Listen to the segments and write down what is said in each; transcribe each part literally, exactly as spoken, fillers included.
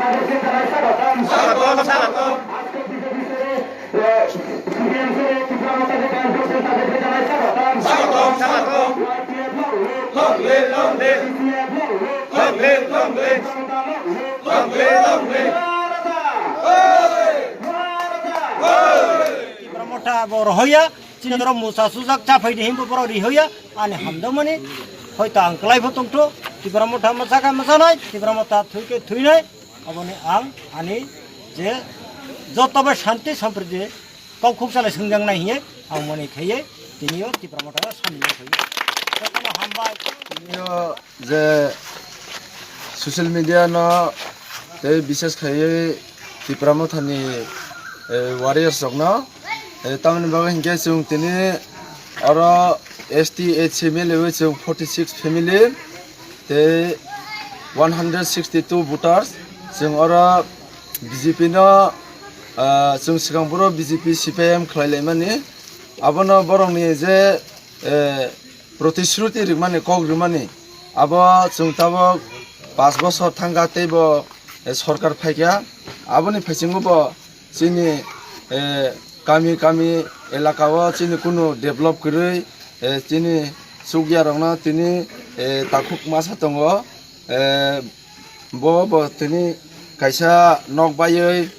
Sagatom, sagatom. Sagatom, sagatom. Long live, long live. Long live, long live. Long live, long live. Tipra Motha bo rohoya, chini dorok musa sujak chaphai di himbo borok rihoya, ani hamdamani, hoito ang kwlai pho tongtho, Tipra Motha mwsakhe mwsanai, Tipra Motha thuikhe thuinai, aboni ang ani je joto bai shanti sampriti kok khuksa lai swngjak nai hiye ang moni khaiye tiniyo Tipra Motha samni phaiyo. Jotono hambai. Tiniyo je social media no tei bises khaiye Tipra Motha ni, eh, warriors rok no, eh, tamoni bagwi hinkhe chwng tini oro S T H C mili wi chwng forty six family tei one hundred sixty two voters chwng oro B J P no, ah, chwng swkang phuru B J P C P I M khlai laimani, abono borokni je, eh, protishruti rimani, kok rimani, abo chwng tabok panch bosor thangkha teibo, eh, sorkar phaikha, aboni phaisingo bo chini, eh, kami kami elaka o chini kunu develop kwrwi, eh, chini chukya rokno tini, eh, takhuk masa tongo. Eh, bo, bo tini kaisa nok baiwi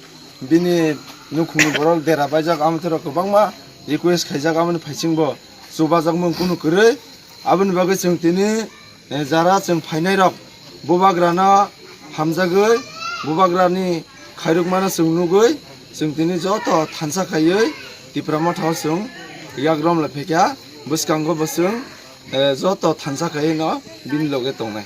bini nukhungni borok dera baijak, amtwrok kwbangma request khaijak, aboni phaichingbo chubajakmung kunu kwrwi. Aboni bagwi chwng tini, eh, jara chwng phainairok bubagrano hamjagwi, bubagrani khairokmano chwng nugwi, chwng tini joto thansa khaiwi Tipra Mothao chwng yak romlai phaikha. Bwskango bo chwng, eh, joto thansa khaiwi no bini loge tongnai.